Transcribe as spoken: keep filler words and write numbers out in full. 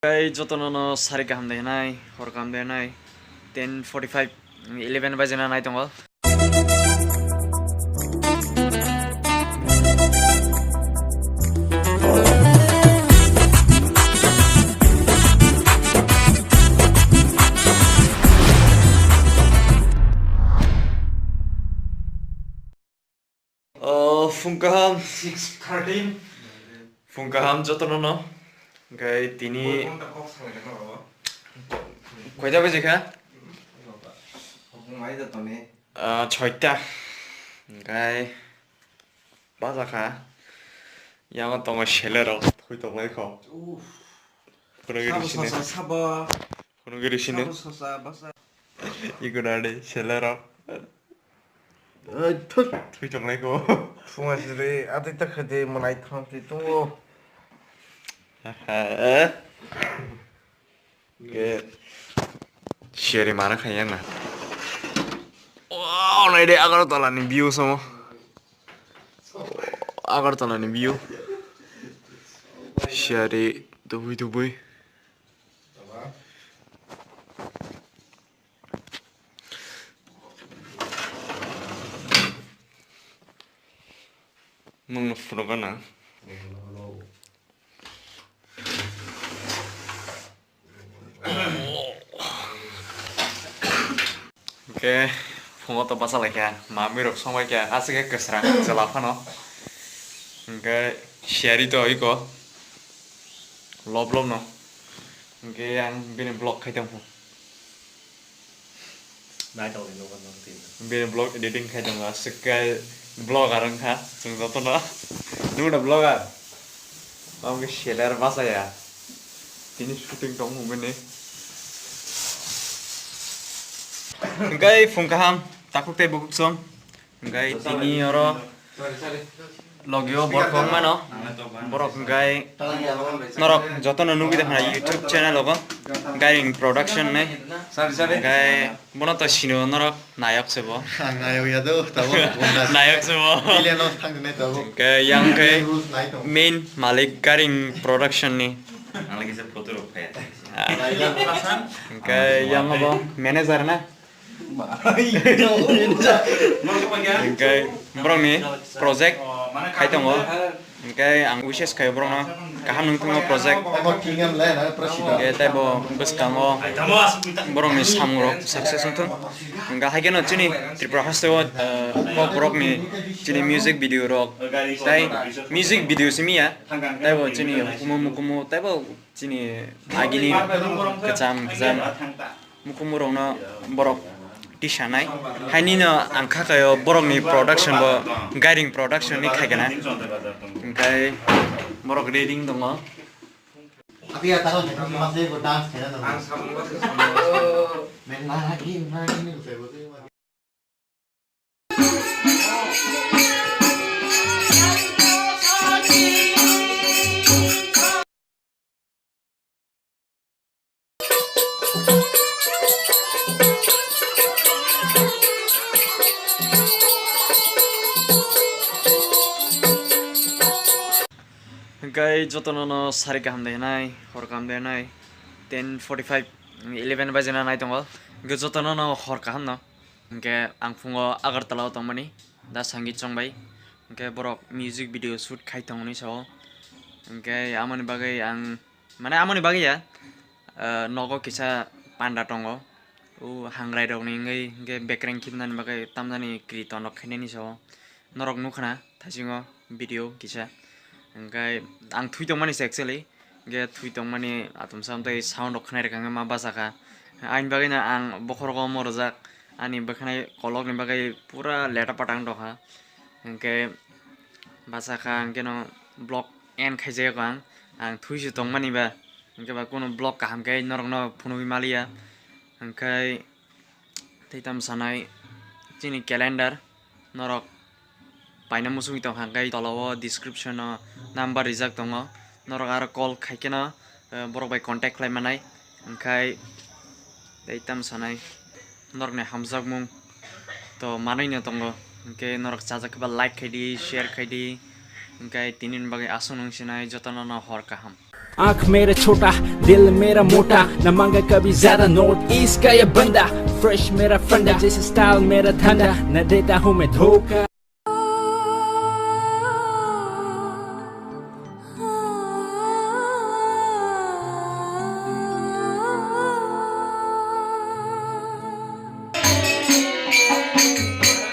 Tei jotono no sari kaham de hinai, hor kaham de hinai, ten forty-five, eleven baje na nai tongo. Oh, phung kaham. Six thirteen. Phung kaham jotono no. Hingke tini koita baje kha? Ah, soita. Hingke baja kha. Yang tongo seller rok, thui tonglai kho. Uff. Kono giri sini. Sabo, sabo. Kono giri sini. Sabo, sabo, sabo. Igunani seller rok. Ai, thut. Thui tonglai kho. Phunga siri, ati ta khade manai thang ti tungo. Ke share mana khaya na. Wow, nai de Agartala ni view samo. Agartala ni view. Share tubui tubui. Nung no phunuk gana. Hingke phungo to bachalaikha, mamirok songbaikha, aswk khe kwsrang chwla phano. Hingke siyari to iko lob lob no. Hingke ang bini vlog khai tongkha. Naitokni nogo nang tini. Bini vlog editing khai tongo, aswk khe vlogger wngkha chwng jotono. Nukna vlogger. Tamo khe seller bachaya. Tini shooting tongmung bini. Hingke phung kaham, takhuk tei bukhuk song. Hingke tini oro logio borok wng mano. Borok hingke norok jotono nugwi tongkha YouTube channel o. Gairing Production ni. Hingke bono to sino norok nayok se bo. Ang nayok ya do, tabo. Nayok se bo. Ile no thang ne tabo. Hingke yang khe main malik Gairing Production ni. Ang lagi se photo rok phai. Ah. Hingke yang abo manager na. Hingke borokni project khai tongo. Hingke ang wishes khaio borokno kaham nung thungma project. Hingke teibo bwskango borokni samungrok success wngthung. Hingke haikhe no chini Tripura hasteo, eh, kokborokni chini music video rok tei music video simi ya. Teibo chini hukumu mukumu teibo chini agini kwcham kwcham mukumurokno borok tisanai. Hainino ang kha kaio borokni production bo Gairing Production ni khaigana. Hingke borok reading tongo. Abi ya tahu ni, masih ikut dance kena dong. Ang sabun gua sih sabun. Men lagi, lagi ni saya butuh. Hingke jotono no sari kaham de hinai, hor kaham de hinai, ten forty-five, eleven baje na nai tongo. Hingke jotono no hor kaham no. Hingke ang phungo Agartala o tongmani, da Sangeet chongbai. Hingke borok music video shoot khai tongmani sao. Hingke amoni bagwi ang, mane amoni bagwi ya, eh, nogo kisa panda tongo. O hangrai rokni wngwi hingke bekreng khibnani bagwi tamjani kri tonrok khainani sao. Norok nukha na thaisingo video kisa. Hingke ang thui tongmani se actually. Hingke thui tongmani atomsa amtwi sound rok khnai rwkha hingke ma bachakha. Ani bagwino ang bokhorogo omo rwjak. Ani bwkhanai kolokni bagwi pura leta pata wng tongkha. Hingke bachakha hingke no vlog end khaijak ang. Ang thui se tongmani ba. Hingke ba kunu vlog kaham khe norokno phunugwi maliya. Hingke tei tamo sanai chini calendar. Norok paina muchungwi tongkha, hwnkhe tola o description o number rijak tongo, norok aro call khai kheno, eh, borok bai contact khlai manai, hwnkhe tei tamo sanai norokni hamjakmung to manwi no tongo, hwnkhe norok chajak khe ba like khai di, share khai di, hwnkhe tini ni bagwi aswk nung sinai jotono no hor kaham. आंख मेरा छोटा, दिल मेरा मोटा, ना मांगा कभी ज्यादा नॉर्थ ईस्ट का ये बंदा। फ्रेश मेरा फंडा, जैसे स्टाइल मेरा ठंडा, ना देता हूँ मैं धोखा।